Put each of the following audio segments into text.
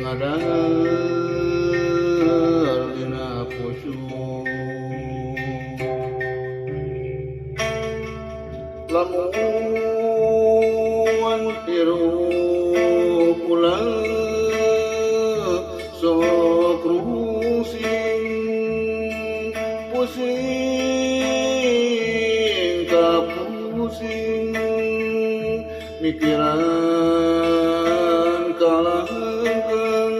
Ngadahar dina pucuk. Lamun hirup ulah sok rusing, pusing kapusing, mikiran kalangkeung,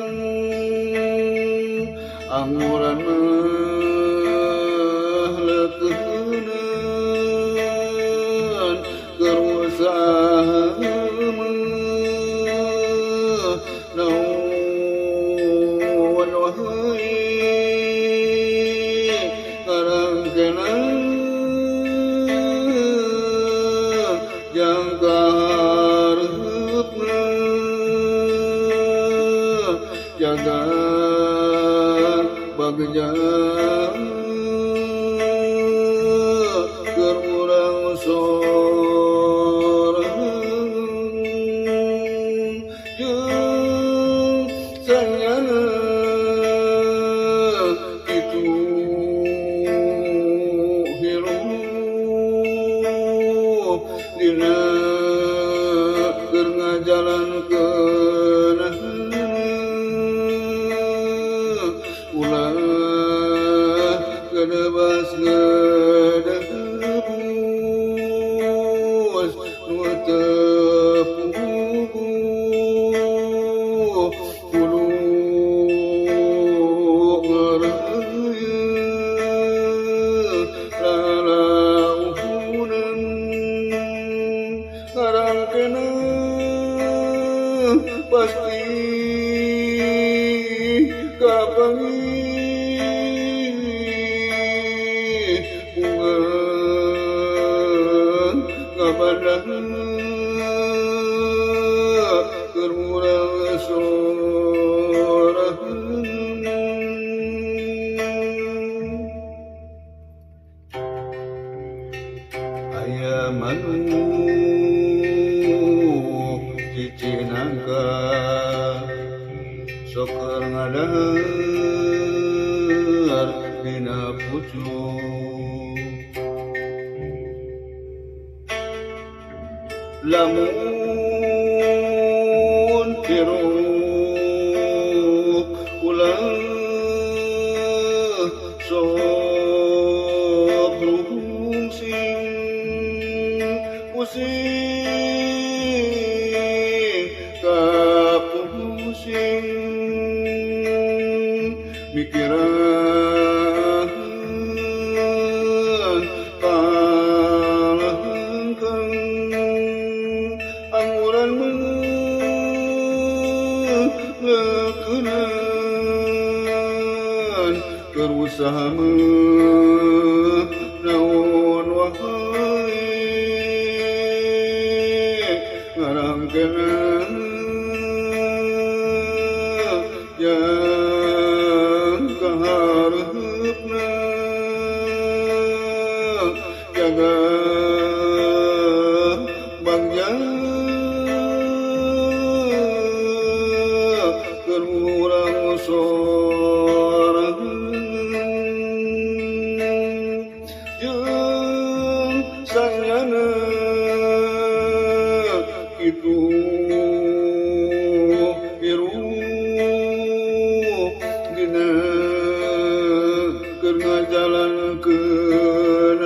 anguran mah leukeuneun, keur usaha mah naon wae, ngarangkena jangka hareupna, jaga bagja keur urang sorangan jeung sanyana kitu hirup dina keur ngajalankeun, ulah gedebas gedebus nu teu puguh, kudu ngeureuyeuh lalaunan, ngarangkena pasti kapanggih bunga ngabandang keur urang sorangan. Aya manuk cicinangka sok keur ngadahar dina pucuk. Lamun hirup ulah sok rungsing, pusing kapusing, mikiran kalangkeung, anguran mah leukeuneun, keur usaha mah naon wae, ngarangkena jang kahareupna, jaga bagja keur urang sorangan jeung sanyana kitu hirup dina keur ngajalankeun,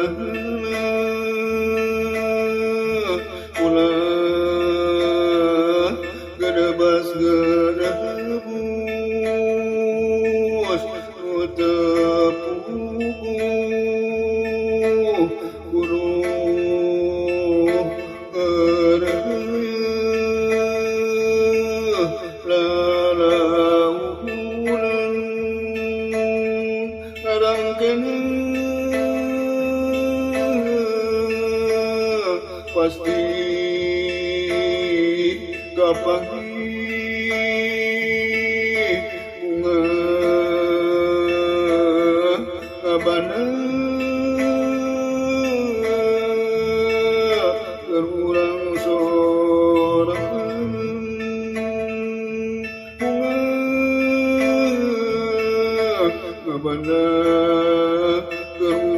ulah gedebas gedebus nu teu puguh, kudu ngeureuyeuh lalaunan, ngarangkena pasti kapanggih bunga ngabana keur urang sorangan, bunga Ngabana keur.